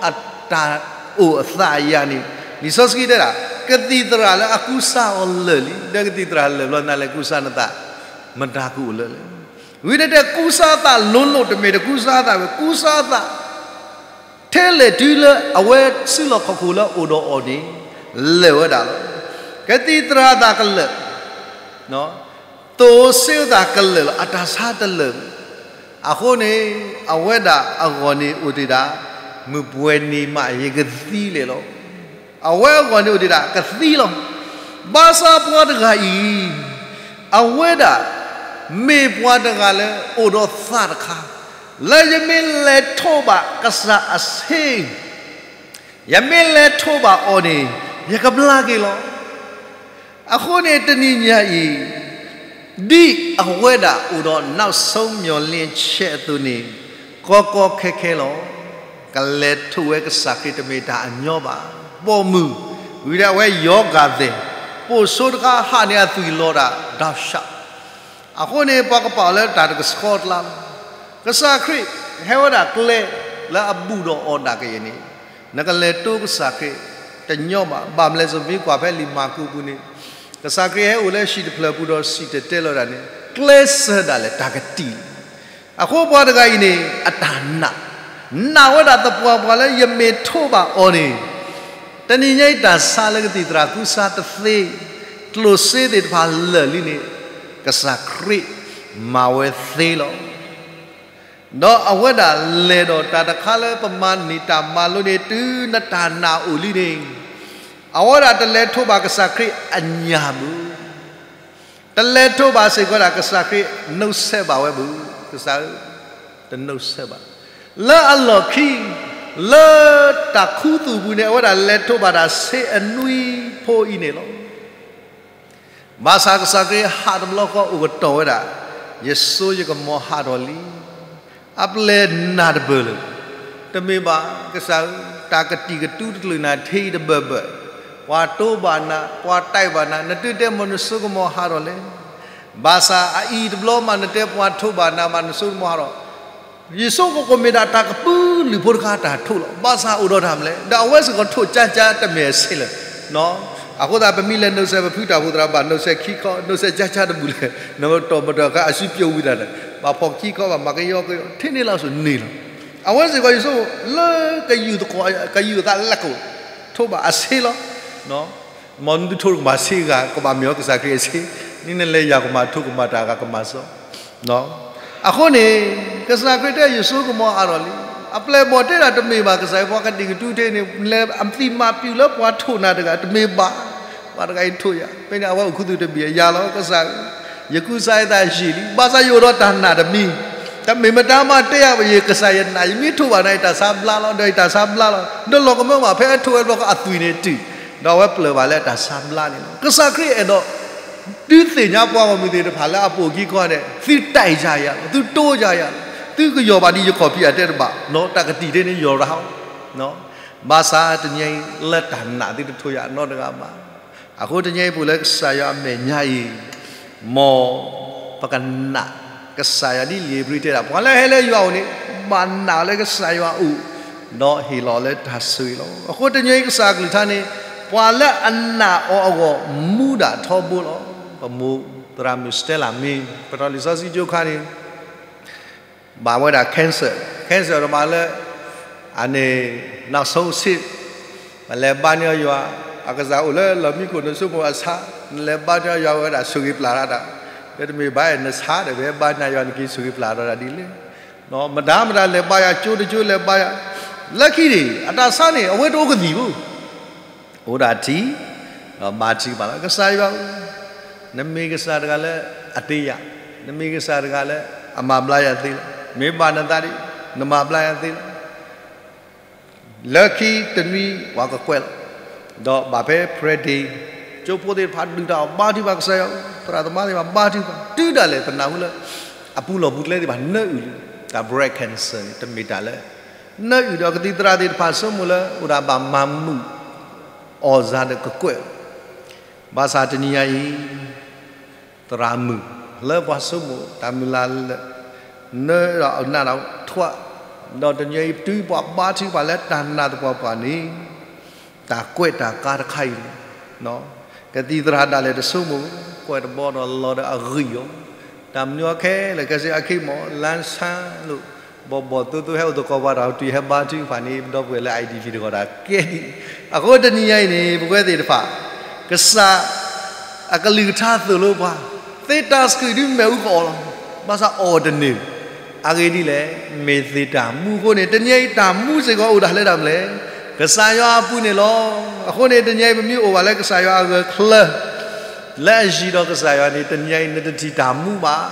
အတၢ်အိၣ်အသးအယၤန့ၣ် လံာ်စီဆှံတဲဒၣ် ကသံၣ်သရၣ်လၢအကူစါအီၤလၢာ်လံ, ဒီးကသံၣ်သရၣ်လၢာ်ဘျီနၤလဲၤကူစါနသး မတၤကအိၣ်လၢလဲၣ်. ဝံၤတဲတဲကူစါအသးလိၤလိၤ တမ့ၢ်တကူစါအသးဝဲ ကူစါအသး ထဲလဲၣ်တုၤလၢအဝဲစုလီၢ်ခီၣ်ခိၣ်လၢအအိၣ်ဒီးအီၤန့ၣ် လၢာ်ဝဲဒၣ်လီၤ. ကသံၣ်သရၣ်အသးကလၢာ်, သိၣ်စ့အသးကလၢာ်လီၤ, အတၢ်ဆါတလၢာ်. အဃိန့ၣ် အဝဲဒၣ်အဂီၢ်န့ၣ်အိၣ်တ့ၢ်ဒၣ် မုၢ်ပှဲၤနံၤမးယကသံလဲၣ်လီၤ. အဝဲအဂီၢ်န့ၣ်အိၣ်တ့ၢ်ဒၣ်ကသံလီၤ. ဘၣ်ဆၣ်ပှၤတဂၤအံၤ အဝဲဒၣ် မ့ၢ်ပှၤတဂၤလၢအိၣ်ဒီးသးတခါ လၢယမ့ၢ်လဲၤထိးဘၣ်ကစၢ်အဆ့ ယမ့ၢ်လဲၤထိးဘၣ်အီၤန့ၣ် ယကဘျါက့ၤလီၤ. အဃိန့ၣ်တနံၤညါအံၤ ဒ်အဝဲဒၣ်အိၣ်ဒီး နောက်ဆုံးမျှော်လင့်ချက် အသိးန့ၣ် ကီကီခဲခဲလီၤ. ကလဲၤထိးဝဲကစၢ်ခရံာ်တမ့ၢ်တၢ်အညီဘၣ်. ပိာ်မုၣ် ဝံၤဒီးအဝဲယီၤဂၤသဲး ပိာ်ဆိတခါဟးန့ၢ်အသွံၣ်လီၤဒၣ် ဒီးရှး အဃိန့ၣ် ပှၤကပာ်အီၤလၢတၢ်တကဆှီတလါလီၤ. ကစၢ်ခရံာ်ဟဲဝဲဒၣ်ကျဲလၢအဘူးဒီးအီၤဒၣ်ကယဲၢ်န့ၣ် နကလဲၤတိကစၢ်ခရံာ်တညီဘၣ်. ဘၣ်မနုၤလဲၣ် ပမ့ၢ်ကွၢ်ဖဲလံာ်မၢ်ကူးအပူၤန့ၣ် ကစၢ်ခရံာ်ဟဲအိၣ်လၢဟံၣ်တဖျၢၣ်ပူၤဒီးစံၣ်တဲၤတဲလီၤဒၣ်န့ၣ် ကျဲစၢၤဒၣ်လဲာ်တၢ်ကတံာ်လံ. အဃိပှၤတဂၤအံၤန့ၣ် အတၢ်နာ် နာ်ဝဲဒၣ်သပှၢ်ပှၢ်လၢ ယမ့ၢ်ထိးဘၣ်အီၤန့ၣ် တနံၤညါအံၤတၢ်ဆါလၢကသံၣ်သရၣ်ကူစါတသ့, ကျိၣ်စ့သ့ၣ်တဖၣ်လၢာ်လံန့ၣ် ကစၢ်ခရံာ်မၤဝဲသ့လီၤ. ဒီးအဝဲဒၣ်လဲၤဒီးတၢ်တခါလၢပမၤန့ၢ်တၢ်မၤလိန့ၣ် တုၤနတၢ်နာ်အိၣ်လံန့ၣ် အဝဲဒၣ်တလဲၤထိးဘၣ်ကစၢ်ခရံာ်အညၣ်ဘၣ်. တလဲၤထိးဘၣ်စ့ၢ်ကီးဒၣ်ကစၢ်ခရံာ် နှုတ်ဆက်ဘၣ်ဝဲဘၣ်. ကစၢ်ဧၢ, တနှုတ်ဆက်ဘၣ်. လၢအလီၢ်ခံ လၢတၢ်ခူသူၣ်ပူၤန့ၣ် အဝဲဒၣ်လဲၤထိးဘၣ်တၢ်ဆ့အနွံဖိအံၤန့ၣ်လီၤ. ဘၣ်ဆၣ်ကစၢ်ခရံာ်ဟးတဘျီဃီအိၣ်ကတီၢ်ဝဲဒၣ်, ယစိယကမီၤဟးထီၣ်လံ. အပျဲၢ်နၢ်တပၢၢ်လၢၤ, တမ့ၢ်ဘၣ်ကစၢ်ဧၢ, တၢ်ကတံာ်ကတူတချုးနၤထံတဘၢၣ်ဘၢၣ်, ပှၤတိဘၣ်နၤ, ပှၤတဲဘၣ်နၤ, နတုၤတဲမ့ၢ်နစိကမီၤဟးထီၣ်လဲၣ်. ဘၣ်ဆၣ်အအံၤတဘျီမး နတဲပှၤထိးဘၣ်နၤမး နစိကမီၤဟးထီၣ် ယဆိကမိၣ်မ့ၢ်ဒၣ်တၢ်ကပုာ်လုာ်ဖိတခါတၢ်ထိးလီၤ. ဘၣ်ဆၣ်အိၣ်ဒီးတၢ်မနုၤလဲၣ်, ဒီးအဝဲစ့ၢ်ကီးထိးကၠါကၠါတမ့ၢ်အဆ့လၢၤ. အဃိသတး ပမ့ၢ်လဲၤနုာ်ဆဲးပဖုတၢ်အိၣ်ဖှိၣ်သရၣ်ဘၣ် နုာ်ဆဲးခံခီ နုာ်ဆဲးကၠါကၠါတဘူၣ်လဲၣ်, နမ့ၢ်တီၢ်မ့ၢ်တီၢ်ခါအစုပျိဝံၤသတးန့ၣ် ဘၣ်ဖီၣ်ခံခီဘၣ် မၤကယီကယီ ထဲန့ၣ်လီၤစိၤန့ၣ်လီၤ. အဝဲစ့ၢ်ကီးယဆိကမိၣ်လၢကယူၢ်သကိး ကယူၢ်သးလၢကိၣ် ထိးဘၣ်အဆ့လီၤ. မ်နသုထိးကမၤဆ့ဂၤ ကဘၣ်မ့ၢ်အီၤကစၢ်ခရံာ်အဆ့, နလဲၤယၤကမၤထိးကမၤတၢ်ဂၤကမၤစီ အဃိန့ၣ် ကစၢ်ခရံာ်တဲယစိကမီၤဟးထီၣ်လံ. အပျဲၢ်ဘီၣ်တဲဒၣ်တမ့ၢ်ဘၣ် ကစၢ်ယွၤပှၤကတံာ်ကတူထဲန့ၣ် လဲၤအသံမၤပျုၤလၢပှၤထိးနၤတဂၤ တမ့ၢ်ဘၣ်, ပှၤတဂၤအံၤထိးယၤ, ဖဲန့ၣ်အဝဲအိၣ်ခူသူၣ်တဘ့ၣ်အယါလီၤ. ကစၢ်ဧၢ, ယကူစါယသးယံာ်လံ, ဘၣ်ဆၣ်ယအိၣ်ဒီးတၢ်နာ်တမံၤ, တမ့ၢ်မတၤမးတဲယၤ ယကစၢ်ယနာ်, ယမ့ၢ်ထိးဘၣ်နၤ ယတၢ်ဆါဘျါလီၤ, ဒီးယတၢ်ဆါဘျါလီၤ. ဒီးလီၤကမၢဘၣ် ဖဲအထိးဝဲတဘျီဃီအသွံၣ်န့ၣ်တုၤ, ဒီးအဝဲပျၢၢ်ဘၣ်လၢတၢ်ဆါဘျါန့ၣ်လီၤ. ကစၢ်ခရံာ်အဲၣ်ဒိး ဒုးသ့ၣ်ညါပှၤဂီၢ်မုၢ်သ့ၣ်တဖၣ်လၢအပိာ်ခံခီန့ၣ် သုတဲယၤယၤလီၤ, သုတိယၤယၤလီၤ, သုကယီၢ်ဘၣ်ဒ်ယခီၣ်ဖံးအတဲတဘၣ်, တၢ်ကတံာ်ထဲန့ၣ်ယီၢ်ရၤဟီ, ဘၣ်ဆၣ်တနံၤအံၤလၢတၢ်နာ်သုတထိးယၤနီတဂၤဘၣ်. အဃိတနံၤအံၤပအိၣ်လၢကစၢ်ယွၤအမဲာ်ညါအံၤ, မ်ပကနာ်ကစၢ်ယွၤဒ်လံာ်ဧ့ၤဘြံၤတဲဒၣ် ပှၤလၢဟဲလၢယွၤအအိၣ်န့ၣ် ဘၣ်နာ်လၢကစၢ်ယွၤအအိၣ်, ဒီးဟ့ၣ်လီၤလၢတၢ်ဆိၣ်ဂ့ၤလီၤ. အဃိတနံၤအံၤကစၢ်အကလုၢ်ကထါန့ၣ် ပှၤလၢအနာ်အီၤအဂီၢ် မူဒၣ်ထီဘိလီၤ. ပမိၢ်သရၣ်မုၣ် Stella မ့ၢ် ပတီၢ်လံာ်စီဆှံကၠိခါန့ၣ် ဘၣ်ဝဲဒၣ် cancer, cancer တမးလၢ အန့ၣ် နောက်ဆုံးအဆင့်, ပလဲၤဘါန့ၢ်အီၤယွၤ, အကစၢ်အိၣ်လၢလီၢ်မံခိၣ် နဆိကမိၣ်အဆါ, နလဲၤဘါန့ၢ်အီၤယွၤဝဲဒၣ်ဆိၣ်ဂ့ၤပျၢ်တၢ်, ဒီးတမ့ၢ်ဘၣ်အဲၣ်နဆါဒီး ပဟဲဘါန့ၢ်ယွၤနက့ၤဆိၣ်ဂ့ၤပျၢ်တၢ်ဒ်လဲၣ်. မတၤမတၤလဲၤဘါယွၤ ကၠိတကၠိလဲၤဘါယွၤ, လၢခံန့ၣ် အတၢ်ဆါန့ၣ် အဝဲတအိၣ်ကသံၣ်ဘၣ် အိၣ်ဒၣ်ထံ, ဒီးဘါထုကဖၣ်လီၤ. ကစၢ်ယွၤဧၢ, နမ့ၢ်ကစၢ်တဂၤလၢအတ့ယၤ, နမ့ၢ်ကစၢ်တဂၤလၢအမၤဘျါယၤသ့လီၤ. မ့ၢ်ဘၣ်နသးဒ် နမၤဘျါယၤသ့လီၤ. လၢခံတနွံပှၤကကွဲးလီၤ. ဒီးဘၣ်ဖဲ prayer day ကၠိဖိသ့ၣ်တဖၣ်ဒုၣ်တၢ်အီၣ်ဘါထုကဖၣ်ကစၢ်ယွၤ, သရၣ်သမါသ့ၣ်တဖၣ်ဘါထုကဖၣ်, တုၤဒၣ်လဲာ်ပနၢ်ဟူလၢ အပူၤလီၢ်ပူၤကျဲသ့ၣ်တဖၣ်နၢအုၣ်လံ, တၢ် breast cancer န့ၣ် တမ့ၢ်တၢ်လၢ နၢအုၣ်ဒီးကသံၣ်သရၣ်သ့ၣ်တဖၣ်ဆိကမိၣ်လၢ အိၣ်ဒၣ်ဘၣ်မၤမုာ်အီၤစ့ၢ်ဒီးကကွဲးလီၤ. ဘၣ်ဆၣ်တနံၤညါအံၤ သရၣ်မုၣ်လၢပှၤဆိကမိၣ်တၢ်မုၢ်လၢ်လၢ နၢဒီးအနၢ်ဒီးထွဲ, ဒီးတနံၤအံၤတုၤပှၤဘါထုကဖၣ်လၢတၢ်နာ်သပှၢ်ပှၢ်န့ၣ် တၢ်ကွဲးတၢ်ကါတခါအံၤန့ၣ် ကသံၣ်သရၣ်ဒၣ်လဲာ်တဆိကမိၣ်, ကွဲးတဘီဒီးလီၤဒီးအဂံၢ်အီၤ, တၢ်မနုၤအီၤခဲလၢာ်ခဲဆ့အခံမ့ၢ် လၢဆါလိာ် ဘီၣ်ဘီၣ်သိသိဟဲအိၣ်သကိးပှၤတၢ်တုၤဟဲဘါထုကဖၣ်န့ၣ် ပဒီပုၢ်ဝဲၢ်လၢ I D P တဂီၢ်တၢ်ကဲဒ်န့ၣ်, အဃိတနံၤညါအံၤန့ၣ် ပဝဲသ့ၣ်တဖၣ် ကစၢ် အကလုၢ်ကထါသိၣ်လိပှၤ, သ့တၢ်ဆှုၣ်ဒုးမ့ၣ်အူကအီၣ်လီၤ, ဘၣ်ဆၣ်အီၣ်တန့ၢ်, အဂ့ၢ်ဒ်လဲၣ်, မ့ၢ်သ့ၣ်တၢ်မူအဃိန့ၣ် တနံၤညါအံၤတၢ်မူစ့ၢ်ကီးအိၣ်ဒၣ်လၢတၢ်မနုၤလဲၣ်, ကစၢ်ယွၤအပူၤန့ၣ်လီၤ. အဃိန့ၣ် တနံၤညါအံၤပမ့ၢ်အိၣ်ဘၣ်လၢကစၢ်ယွၤအဂၢၢ်ချၢ လၢအယံၤဒီးကစၢ်ယွၤန့ၣ် တနံၤညါအံၤနတထံၣ်တၢ်မူဘၣ်,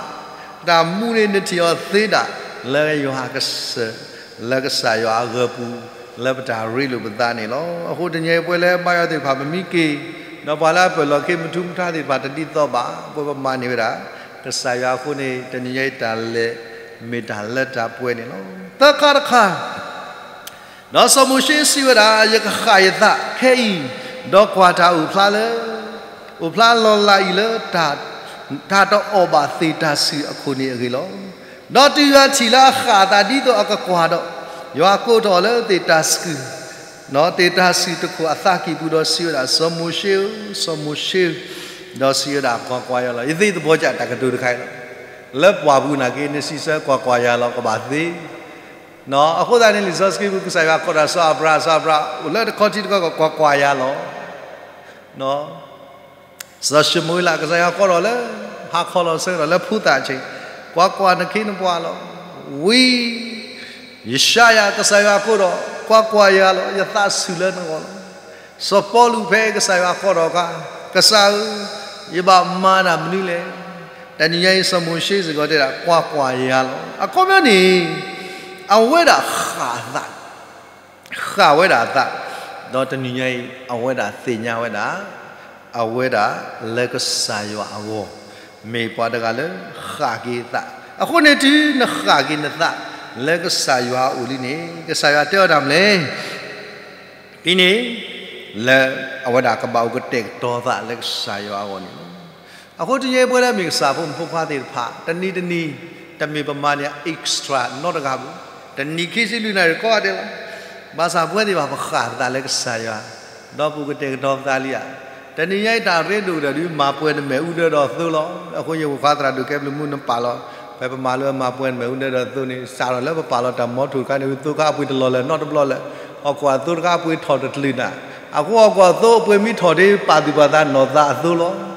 တၢ်မူန့ၣ်နထံၣ်အီၤသ့ဒၣ် လၢယွၤကစၢ် လၢကစၢ်ယွၤအဂၢၢ်ပူၤ လၢပတၢ်ရ့လိာ်ပသးန့ၣ်လီၤ. အဃိတနံၤအံၤပဝဲလၢဘါယွၤသ့ၣ်တဖၣ် ပမ့ၢ်က့ၤ ဒီးပှၤလၢအပၢၢ်လီၢ်ခံမထူမထါသ့ၣ်တဖၣ်တဒ်သိးဘၣ်, ပဝဲပမၤန့ၢ်ဝဲဒၣ် ကစၢ်ယွၤအဃိန့ၣ် တနံၤညါအံၤတၢ်လဲၤမ့ၢ်တၢ်လၢတၢ်ပှဲၤန့ၣ်လီၤ. သၢခါတခါ ဒီးစီၤမိၤၡ့စံးဝဲဒၣ်, ယကဃၣ်ယသးခဲအံၤ, ဒီးကွၢ်တၢ်အိၣ်ဖျါလၢ အိၣ်ဖျါလီၤလးအံၤလၢ တၢ်တအီၣ်ဘၣ်သ့ၣ်တၢ်ဆှုၣ်အခိၣ်န့ၣ်အဂ့ၢ်လီၤ. ဒီးတုၤယွၤထံၣ်လၢအဃၣ်အသးဒ်သိးအကကွၢ်ဒီး, ယွၤကိးထီၣ်အီၤလၢသ့ၣ်တၢ်ဆှုၣ်, သ့ၣ်တၢ်ဆှုၣ်တခိၣ်အသးကံၢ်ပူၤဒီးစံးဝဲဒၣ်, စီၤမိၤၡ့ဧၢ, စီၤမိၤၡ့ဧၢ, ဒီးစံးဝဲဒၣ် ကွၢ်ကွၢ်ယၤလီၤ, ယသ့ၣ်သဘီကၢ်တၢ်ကတိၤတခါအံၤလီၤ. လၢပှၢ်ပူၤနာ်က့ နစံးဆၢကွၢ်ကွၢ်ယၤလီၤ ကဘၣ်သ့ အဃိသတးန့ၣ် လံာ်စီဆှံပူၤ ကစၢ်ယွၤကိးထီၣ်စီၤအၤဘြၣ်, စီၤအၤဘြၣ် အိၣ်လၢတခီထံတခီကီၢ် ကွၢ်ကွၢ်ယၤလီၤ. စီၤၡမူၤအ့လး ကစၢ်ယွၤကိးထီၣ်လၢ ဟါခီလီၤဆၢကတီၢ်လၢဖိသၣ်အဆ့ၣ်, ကွၢ်ကွၢ်နခ့နပှၤလီၤ. ဝံယၡါယၤ ကစၢ်ယွၤကိးထီၣ် ကွၢ်ကွၢ်ယၤလီၤ, ယသးဆူၣ်လၢနဂီၢ်လီၤ. စီၤပီလူး ဖဲကစၢ်ယွၤကိးထီၣ်အခါ, ကစၢ်ဧၢ, ယဘၣ်မၤတၢ်မနုၤလဲၣ်. တနံၤညါအံၤ စီၤမိၤၡ့စ့ၢ်ကီးတဲဒၣ် ကွၢ်ကွၢ်ယၤလီၤ. အခီပညီန့ၣ် အဝဲဒၣ်ဃၣ်အသး ဃၣ်ဝဲဒၣ်အသး, ဒီးတနံၤညါအံၤ အဝဲဒၣ်သ့ၣ်ညါဝဲဒၣ် အဝဲဒၣ်လၢကစၢ်ယွၤအဂီၢ်, မ့ၢ်ပှၤတဂၤလၢဃၣ်က့ၤအသး. အဃိန့ၣ်တုၤနဃၣ်က့ၤနသးလၢကစၢ်ယွၤအအိၣ်လံန့ၣ် ကစၢ်ယွၤတဲအီၤတၢ်မနုၤလဲၣ် အံၤန့ၣ် လၢအဝဲဒၣ်ကဘၣ်အိၣ်ကတဲာ်ကတီၤသးလၢကစၢ်ယွၤအဂီၢ်န့ၣ်လီၤ. အဃိတနံၤအံၤပဝဲလၢအမ့ၢ်ကစၢ်ဖိမုၣ်ဖိခွါသ့ၣ်တဖၣ် တနံၤတနံၤ တမ့ၢ်ပမၤန့ၢ် extra နီတဂၤဘၣ်. တနံၤခံဆံလွံၢ်နၣ်ရံၣ်ကိးဂၤဒဲးလီၤ. ဘၣ်ဆၣ်ပဝဲသ့ၣ်တဖၣ်ပဃၣ်ပသးလၢကစၢ်ယွၤ ဒီးပအိၣ်ကတဲာ်ကတီၤပသးလံဧါ. တနံၤညါအံၤတၢ်ရ့ဒိၣ်ကတၢၢ်ဒုး မၤပှဲၤနမဲာ်အူဒၢဒီးသိလီၤ. အဃိယဝဲၢ်ခွါသရၣ်ဒိၣ်ကဲဘျုးမူနပာ်လီၤ. ဖဲပမၤလၢမၤပှဲၤနမဲာ်အူဒၢဒီးသိန့ၣ် စးထီၣ်လၢပပာ်လီၤတၢ်မီထိၣ်တခါန့ၣ် သိခါအပှ့ၤတလီၤလၢၤနီတဘျီလၢၤ. ဟီၣ်ခိၣ်အသိတခါအပှ့ၤထီၣ်တတလုာ်နၤ. အဃိဟီၣ်ခိၣ်အသိအပှ့ၤမ့ၢ်ထီၣ်ဒ် ပာ်သူၣ်ပာ်သးနီၢ်သးအသိလီၤ.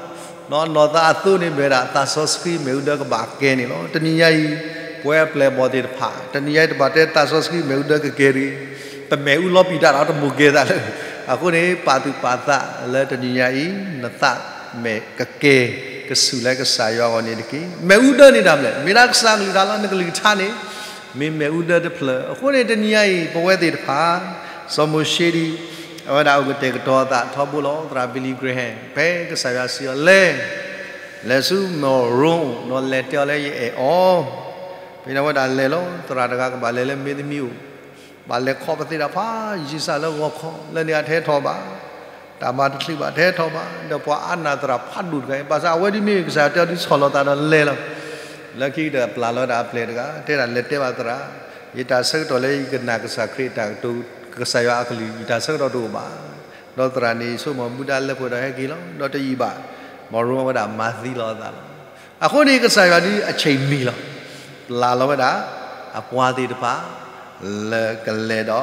နီၢ်သးအသိန့ၣ်မ့ၢ်ဝဲဒၣ်သးစီဆှံမ့ၣ်အူဒၢကဘၣ်ကဲန့ၣ်လီၤ. တနံၤညါအံၤ ပဝဲအပျဲၢ်အဘီၣ်သ့ၣ်တဖၣ် တနံၤညါအံၤတဘၣ်တဲသးစီဆှံမ့ၣ်အူဒၢကကဲတဂ့ၤ, ပမဲာ်အူလီၤပံာ်တၢ်ဒီးတမိၣ်ကဲသးလၢၤ. အဃိန့ၣ် ပာ်သူၣ်ပာ်သးလၢတနံၤညါအံၤ နသးမဲာ်ကကဲ ကဆူၣ်လၢကစၢ်ယွၤအဂီၢ်န့ၣ်တက့ၢ်. မ့ၣ်အူဒၢန့ၣ်တၢ်မနုၤလဲၣ်, မ့ၢ်ဒၣ်ကစၢ်ကလုၢ်ကထါလီၤ. နကလုၢ်ကထါန့ၣ် မ့ၢ်မ့ၣ်အူဒၢတဖျၢၣ်. အဃိန့ၣ်တနံၤညါအံၤ ပဝဲသ့ၣ်တဖၣ် စီၤမိၤၡ့ဒ် အဝဲဒၣ်အိၣ်ကတဲာ်ကတီၤအသးထီဘိလီၤ. သရၣ် Billy Graham ဖဲကစၢ်ယွၤစံးအီၤလဲၤ လဲၤဆူမရိအအိၣ် ဒီးလဲၤတဲအီၤလၢယအဲၣ်အီၤ, ဖဲန့ၣ်အဝဲဒၣ်လဲၤလီၤ. သရၣ်တဂၤကဘၣ်လဲၤလၢမ့ၢ်သမံးအိၣ်, ဘၣ်လဲၤခီပသ့ၣ်တၢ်ဖးယံာ်စၢ်လၢဂီၤခီ လၢန့ၣ်အတဟဲထီၣ်ဘၣ်, တၢ်မၤတချုးဘၣ် တဟဲထီၣ်ဘၣ်. ဒီးပှၤအါနၢ်သရၣ်ဖးဒိၣ်တဂၤအံၤ ဘၣ်ဆၣ်အဝဲဒ်မ့ၢ်ကစၢ်ယွၤတဲအီၤဒ်ဆီၣ်လီၤသးဒီးလဲၤလီၤ. လၢခံကတၢၢ်ပျၢ်လီၤဝဲဒၣ်အပျဲၢ်တဂၤ တဲဒၣ်လဲၤတဲဘၣ်သရၣ်, ယတၢ်ဆၢကတီၢ်လၢယကနၣ်ကစၢ်ခရံာ်အတၢ်ကတိၤ ကစၢ်ယွၤအကလုၢ် ယတၢ်ဆၢကတီၢ်တအိၣ်ဘၣ်. ဒီးသရၣ်န့ၣ်ဆိကမိၣ်မူဒါလၢပှဲၤဒီးဟဲက့ၤလီၤ. ဒီးတယံာ်ဘၣ် မရိအဝဲဒၣ်မၤသံလီၤအသးလီၤ. အဃိန့ၣ်ကစၢ်ယွၤဒ်အဆံးမံၤလီၤ. ပျၢ်လီၤဝဲဒၣ် အပှၤသ့ၣ်တဖၣ် လၢကလဲၤ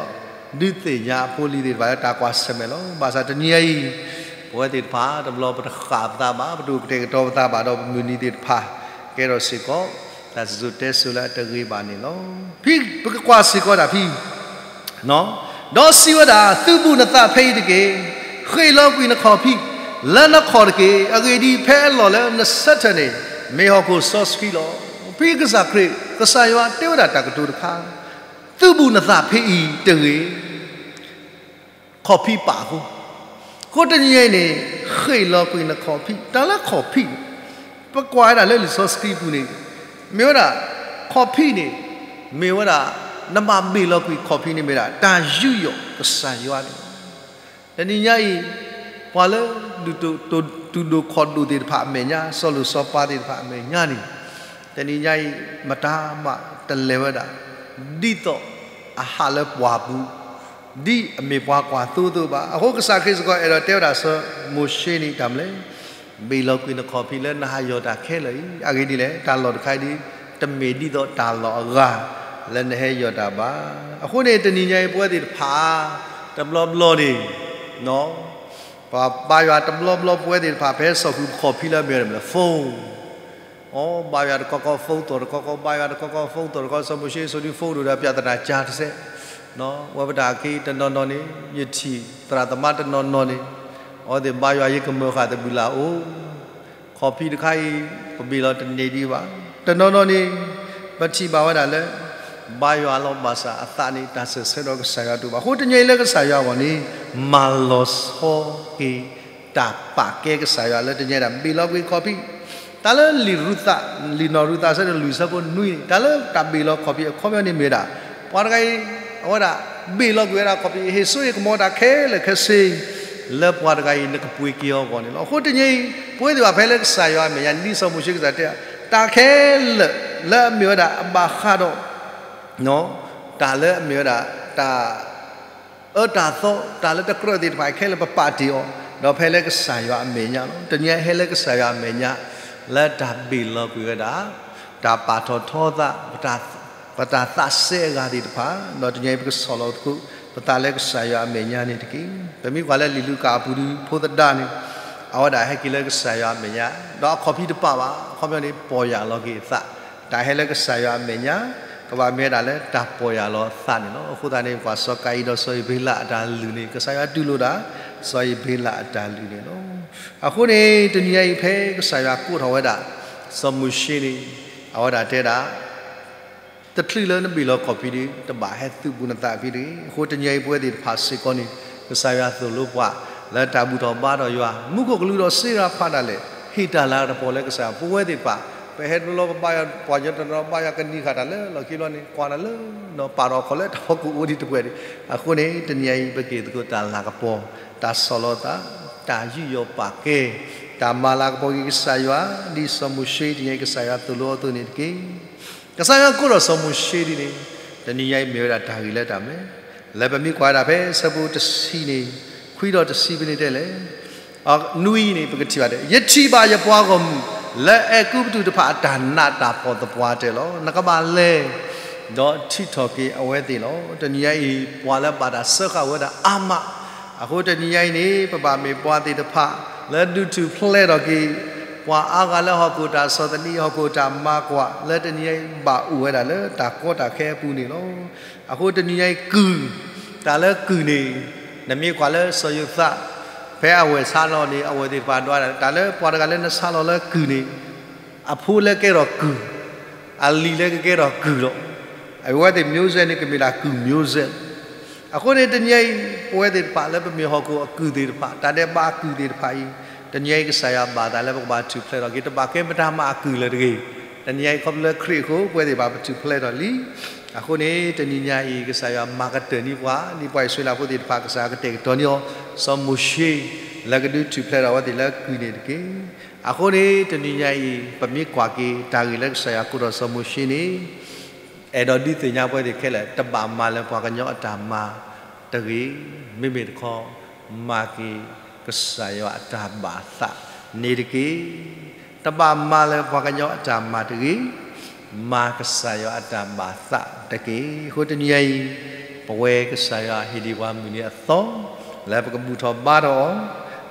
ဒီး ဒုးသ့ၣ်ညါအဖိအလံၤသ့ၣ်တဖၣ်လၢတၢ်ကွၢ်ဆၢၣ်မဲာ်လီၤ. ဘၣ်ဆၣ်တနံၤညါအံၤ ပဝဲသ့ၣ်တဖၣ် တဘျီပတဃၣ်ပသးဘၣ်, ပတအိၣ်ကတဲာ်ကတီၤပသးဘၣ်ဒီးပမုၢ်နံၤသ့ၣ်တဖၣ် ကဲထီၣ်စ့ၢ်ကီး တၢ်စံၣ်စိၤတဲစိၤလၢအတဂ့ၤဘၣ်န့ၣ်လီၤ. ဖဲပကကွၢ်စ့ၢ်ကီးဒၣ်ဖဲ ဒီးစံးဝဲဒၣ်, သုဘူးနသးဖဲအံၤတက့ၢ်. ဃ့ၢ်လီၤကွံာ်နခီၣ်ဖံး လၢနခီၣ်တက့ၢ်. အဂ့ၢ်ဒ်အံၤ, ဖဲအလီၢ်လၢနဆၢထၢၣ်န့ၣ် မ့ၢ်ဟီၣ်ခိၣ်စီဆှံလီၤ. ဖဲကစၢ်ခရံာ် ကစၢ်ယွၤတဲဝဲဒၣ်တၢ်ကတိၤတခါ, သုဘူးနသးဖဲအံၤတဂ့ၤ. ခီၣ်ဖံးပာ်အဃိ, အဃိတနံၤအံၤန့ၣ် ဃ့ၢ်လီၤကွံာ်နခီၣ်ဖံး, တၢ်လၢခီၣ်ဖံးန့ၣ် ပကွၢ်ဝဲဒၣ်လၢလံာ်စီဆှံပူၤန့ၣ် မ့ၢ်ဝဲဒၣ် ခီၣ်ဖံးန့ၣ် မ့ၢ်ဝဲဒၣ် နဘၣ်ဘ့ၣ်လီၤကွံာ်ခီၣ်ဖံးန့ၣ်မ့ၢ်ဒၣ် တၢ်ယူးယီၣ်ကစၢ်ယွၤန့ၣ်လီၤ. တနံၤညါအံၤ ပှၤလၢ ဒုးဒိၣ်ထီၣ်ဒိၣ်ထီၣ်သ့ၣ်တဖၣ်အမဲာ်ညါ, စီၤလိၣ်စီၤပၤသ့ၣ်တဖၣ်အမဲာ်ညါန့ၣ် တနံၤညါအံၤ မတၤမးတလဲၤဝဲဒၣ် ဒ်သိးအဟးလၢပှၢ်ပူၤ, ဒ်အမ့ၢ်ပှၤကွၢ်သိအသိးဘၣ်. အဃိကစၢ်ခရံာ်စ့ၢ်ကီးအဲၣ်ဒိးတဲဝဲဒၣ်စီၤမိၤၡ့န့ၣ်တၢ်မနုၤလဲၣ်, ဘ့ၣ်လီၤကွံာ်နခီၣ်ဖံးလၢနဟးယီၢ်တၢ်ခဲလၢာ်အံၤ. အဂ့ၢ်ဒ်လဲၣ်, တၢ်လီၢ်တခါအံၤဒ် တမ့ၢ်ဒ်သိးတၢ်လီၢ်အဂၤ လၢနဟဲယီၢ်တၢ်ဘၣ်. အဃိန့ၣ် တနံၤညါအံၤပဝဲသ့ၣ်တဖၣ် တဘျီဘျီန့ၣ် ပှၤဘါယွၤတဘျီဘျီ ပဝဲသ့ၣ်တဖၣ် ဖဲစီၤဃုာ်ပခီၣ်ဖံးလၢအမ့ၢ်ဝဲဒၣ် phone, အိ ဘါယွၤတကီကီ phone သီၣ်တကီကီ, ဘါယွၤတကီကီ phone သီၣ်တကီ, စီၤမိၤၡ့ဆိဒ် phone ဒိၣ်ဒီး ပြဿနာ ကၢ်တစဲး, ဝဲပတၢ်အခံတနီၤနီၤန့ၣ် ယထံၣ်သရၣ်သမါတနီၤနီၤန့ၣ် အဝဲသ့ၣ်ဘါယွၤ ယကမၢၢ်ဃာ်တဘျုးလၢ်အိၣ်, ခီၣ်ဖံးတခါအံၤ ပဘ့ၣ်လီၤတန့ၢ်ဒံးဘၣ်. တနီၤနီၤန့ၣ် ပထံၣ်ဘၣ်ဝဲဒၣ်လၢ ဘါယွၤလီၤ ဘၣ်ဆၣ်အသးန့ၣ် တၢ်စံးဆၢဒီးကစၢ်ယွၤတအိၣ်ဘၣ်. အဃိတနံၤအံၤလၢကစၢ်ယွၤအဂီၢ်န့ၣ် မၤလီၤဆီက့ၤ တၢ်ပာ်ကဲကစၢ်ယွၤလၢတနံၤညါဒၣ် ဘ့ၣ်လီၤကွံာ်ခီၣ်ဖံး, တၢ်လၢလံာ်ရူၤသး, လံာ်နီၢ်ရူၤသးဆၢဒိၣ်လွံၢ်ဆၢဖိနွံန့ၣ် တၢ်လၢတၢ်ဘ့ၣ်လီၤခီၣ်ဖံးအခီပညီန့ၣ်မ့ၢ်ဝဲဒၣ် ပှၤတဂၤအံၤ အဝဲဒၣ် ဘ့ၣ်လီၤကွံာ်ဝဲဒၣ်ခီၣ်ဖံး ဟ့ၣ်စိဟ့ၣ်ကမီၤတၢ်ခဲလၢာ်ခဲဆ့ လၢပှၤတဂၤအံၤ နကပှ့ၤက့ၤအီၤအဂီၢ်န့ၣ်လီၤ. အဃိတနံၤအံၤ ပဝဲသ့ၣ်တဖၣ်ဖဲလၢကစၢ်ယွၤအမဲာ်ညါ ဒ်စီၤမိၤၡ့ကစၢ်တဲ တၢ်ခဲလၢာ်လၢအမ့ၢ်ဝဲဒၣ်အဘၣ်ဃးဒီး တၢ်လၢအမ့ၢ်ဝဲဒၣ် တၢ် အၢတၢ်သီ တၢ်လၢတကြၢးသ့ၣ်တဖၣ်ခဲလၢာ်ပပာ်တ့ၢ်အီၤ, ဒီးဖဲလၢကစၢ်ယွၤအမဲာ်ညါလီၤ. တနံၤအံၤဟဲလၢကစၢ်ယွၤအမဲာ်ညါ လၢတၢ်ဘ့ၣ်လီၤကွံာ်ဝဲဒၣ် တၢ်ပာ်ထီၣ်ထီသး ပတၢ်သးစဲအဂၤသ့ၣ်တဖၣ်, ဒီးတနံၤအံၤပကဆီၣ်လီၤသကိး ပသးလၢကစၢ်ယွၤအမဲာ်ညါန့ၣ်တက့ၢ်. ပမ့ၢ်ကွၢ်လၢလံာ်လူၤကၣ်အပူၤဒုး ဖိသဒါန့ၣ် အဝဲဒၣ်ဟဲက့ၤလၢကစၢ်ယွၤအမဲာ်ညါ, ဒီးအခီၣ်ဖံးတပာ်ဘၣ်, အခီပညီန့ၣ် ပီၢ်ယၢ်လီၤက့ၤအသး, တၢ်ဟဲလၢကစၢ်ယွၤအမဲာ်ညါ ကဘၣ်မ့ၢ်ဝဲဒၣ်လၢတၢ်ပီၢ်ယၢ်လီၤအသးန့ၣ်လီၤ. အဃိသတးန့ၣ် ပကွၢ်စီၤကၤယံၣ်ဒီးစီၤအၤဘ့လးအတၢ်လုၢ်န့ၣ် ကစၢ်ယွၤတူၢ်လိာ်ဒၣ် စီၤအၤဘ့လးအတၢ်လုၢ်န့ၣ်လီၤ. အဃိန့ၣ် တနံၤညါအံၤဖဲကစၢ်ယွၤကိးထီၣ်ဝဲဒၣ် စီၤမိၤၡ့န့ၣ် အဝဲဒၣ်တဲဒၣ် တချုးလၢနဘ့ၣ်လီၤကီၢ်ဖံးဒီး တဘၣ်ဟဲသုးဘူးနသးဖံးတဂ့ၤ. အဃိတနံၤအံၤပဝဲသ့ၣ်တဖၣ်စ့ၢ်ကီးန့ၣ် ကစၢ်ယွၤသိၣ်လိပှၤ လၢတၢ်ဘူၣ်ထီၣ်ဘါထီၣ်ယွၤ မူခိၣ်ကလူးဒီးစ့ရၤဖးဒၣ်လဲာ် ဟ့ၣ်တၢ်လၤကပီၤလၢကစၢ်ယွၤ ပဝဲသ့ၣ်တဖၣ် ပဟဲတဘျီဘျီပဘါယွၤ ပှၤကညီတနီၤဘါယွၤကနံၤဃာ်တၢ်လၢလီၢ်ခံဘျီန့ၣ် ကွၢ်တၢ်လၢ ပာ်ထီၣ်ခီၣ်လၢတၢ်ဟီၣ်ခိၣ်အိၣ်ဒံးတပှဲၤဒံး. အဃိန့ၣ် တနံၤအံၤ ပက့ၤသကိးတၢ်လၤကပီၤ တၢ်ဆီၣ်လီၤသး တၢ်ယူးယီၣ်ပာ်ကဲ တၢ်မၤလၤကပီၤက့ၤကစၢ်ယွၤ ဒ်စီၤမိၤၡ့တနံၤအံၤ ကစၢ်ယွၤသိၣ်လိအသိးန့ၣ်တက့ၢ်. ကစၢ်ယွၤကိးထီၣ်စီၤမိၤၡ့ဒ်န့ၣ် တနံၤညါအံၤမ့ၢ်ဝဲဒၣ်တၢ်ဂ့ၢ်လၢတၢ်မနုၤလဲၣ်. လၢပမ့ၢ်ကွၢ်ဝဲဒၣ်ဖဲဆၢဖိတဆံန့ၣ် ခွံဒီးတဆံဖဲန့ၣ်တဲလဲၣ် နွံန့ၣ် ပကထံၣ်ဘၣ်ဒ် ယထံၣ်ဘၣ်ယပှၤဂီၢ်မုၢ် လၢအဲၤကူပတူးတဖၣ်အတၢ်နးတၢ်ဖှီၣ်သပှၢ်တၢၢ်လီၤ. နကဘၣ်လဲၤ ဒီးထံၣ်ထီၣ်က့ၤအဝဲသ့ၣ်လီၤ. တနံၤညါအံၤ ပှၤလၢဘၣ်တၢ်စၢဃာ်ဝဲဒၣ်အါမး, အဃိတနံၤညါအံၤန့ၣ် ပဘၣ်မ့ၢ်ပှၤသ့ၣ်တဖၣ် လၢဒုးထူၣ်ဖျဲးထီၣ်က့ၤ ပှၤအါဂၤလၢဟီၣ်ခိၣ်တၢ်ဆီၣ်သနံး ဟီၣ်ခိၣ်တၢ်မၤကွၢ် လၢတနံၤညါအံၤ ဘၣ်အိၣ်ဝဲဒၣ်လၢတၢ်ကီတၢ်ခဲအပူၤန့ၣ်လီၤ. အဃိတနံၤညါအံၤကုၢ်, တၢ်လၢကုၢ်န့ၣ် နမ့ၢ်ကွၢ်လၢစီၤယိၤသး ဖဲအဝဲၢ်ဆါလီၤန့ၣ် အဝဲၢ်သ့ၣ်တဖၣ်ဒွးဒၣ် တၢ်လၢပှၤတဂၤလၢနဆါလီၤလၢကုၢ်န့ၣ် အဖိလၢကကဲထီၣ်ကုၢ်, အလံၤလၢကကဲထီၣ်ကုၢ်လီၤ. အဝဲသ့ၣ်မျိုးဆက်န့ၣ် ကမ့ၢ်ဒၣ်ကုၢ်မျိုးဆက်လီၤ. အဃိန့ၣ်တနံၤအံၤ ပဝဲသ့ၣ်တဖၣ်လၢပမ့ၢ်ဟီၣ်ခိၣ်အကုၢ်သ့ၣ်တဖၣ် တၢ်ဒဲးဘးအကုၢ်သ့ၣ်တဖၣ်အံၤ တနံၤအံၤကစၢ်ယွၤဘၣ်သးလၢပကဘၣ်ထူၣ်ဖျဲးထီၣ်က့ၤ တဘၣ်ကဲပတၢ်မၤအကုၢ်လၢၤတဂ့ၤ. တနံၤအံၤခီဖျိလၢခရံာ်အဃိ ပဝဲသ့ၣ်ဘၣ်ပထူၣ်ဖျဲးထီၣ်လံ. အဃိန့ၣ် တနံၤညါအံၤ ကစၢ်ယွၤမၤကတၢၢ်န့ၢ်ပှၤ ဒ်ပှၤအံၣ်စရ့လးဖိသ့ၣ်တဖၣ် ကစၢ်ယွၤကတဲာ်ကတီၤန့ၢ်အီၤ စီၤမိၤၡ့ လၢကဒုးထူၣ်ဖျဲးထီၣ်အဝဲသ့ၣ်လၢကုၢ်န့ၣ်တက့ၢ်. အဃိန့ၣ် တနံၤညါအံၤ ပမ့ၢ်ကွၢ်က့ၤတၢ်ဂ့ၢ်လၢကစၢ်ယွၤကိးထီၣ်စီၤမိၤၡ့န့ၣ် အဲၣ်ဒိးဒုးသ့ၣ်ညါပဝဲသ့ၣ်ခဲလၢာ် တဘၣ်မၤလၢပှၤကညီအတၢ်မၤတဂ့ၤ. မ့မ့ၢ်တခီ မၤက့ၤကစၢ်ယွၤအတၢ်ဘၣ်သးန့ၣ်တက့ၢ်. တဘၣ်မၤလၢပှၤကညီအတၢ်မၤတဂ့ၤ, မၤကစၢ်ယွၤအတၢ်ဘၣ်သးတက့ၢ်. အဃိတနံၤညါအံၤ ပဝဲကစၢ်ယွၤဟ့ၣ်ဒံးပှၤမုၢ်နံၤအသီ လၢပကဘူၣ်ထီၣ်ဘါထီၣ်အီ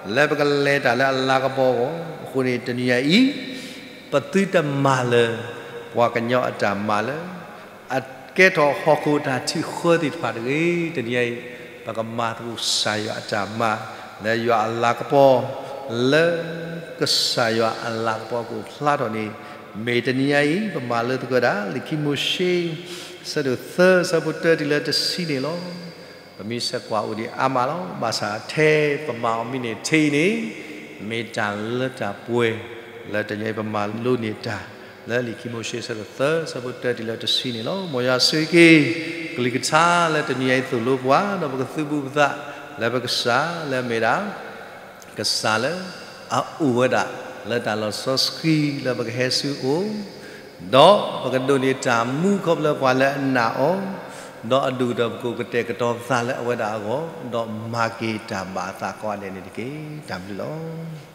ၤ, လၢပကလဲၤတၢ်လၢအလၤကပီၤအဂီၢ်, အဃိန့ၣ်တနံၤညါအံၤ ပသုတမၤလၢ ပှၤကညီအတၢ်မၤလၢ အကဲထီၣ်ဟီၣ်ခိၣ်တၢ်ထံၣ်ဃၢသ့ၣ်တဖၣ်တဂ့ၤ. တနံၤညါအံၤ ပကမၤသကိးကစၢ်ယွၤအတၢ်မၤ လၢယွၤအလၤကပီၤ, လၢကစၢ်ယွၤအလၤကပီၤကအိၣ်ဖျါထီၣ်န့ၣ်, မ့ၢ်တနံၤညါအံၤ ပမၤလိသကိးဒၣ် လံာ်ခံမိၤၡ့ ဆၢဒိၣ်သၢ ဆၢဖိတၢတုၤလၢတဆံန့ၣ်လီၤ. ပမ့ၢ်ဆဲးကွၢ်အိၣ်ဒံးအါမးလီၤ. ဘၣ်ဆၣ်ထဲပမၤအီၤမ့ၢ်န့ၢ်ထဲအံၤန့ၣ် မ့ၢ်တၢ်လၢတၢ်ပှဲၤ လၢတနံၤအံၤပမၤလိန့ၢ်တၢ် လၢလံာ်ခံမိၤၡ့ဆၢဒိၣ်သၢ ဆၢဖိတၢတုၤလၢတဆံန့ၣ်လီၤ. မ်ယွၤဆိၣ်ဂ့ၤက့ၤ ကလုၢ်ကထါလၢတနံၤအံၤသိၣ်လိပှၤ ဒီးပကသုးဘူးပသး လၢပကစၢ်လၢအမ့ၢ်ဒၣ် ကစၢ်လၢအအိၣ်ဝဲဒၣ် လၢတၢ်လီၢ်စီဆှံလၢပကဟဲဆူအအိၣ်, ဒီးပကဒိးန့ၢ်တၢ်မူခီဖျိပှၤလၢအနာ်အီၤ, ဒီးအဒိၣ်ကတၢၢ်ပကအိၣ်ကတဲာ်ကတီၤသးလၢအဝဲဒၣ်အဂီၢ်, ဒီးမၤက့ၤတၢ်ဘၣ်အသးကိးဂၤဒဲးန့ၣ်တက့ၢ်. တၢ်ဘျုးလီၤ.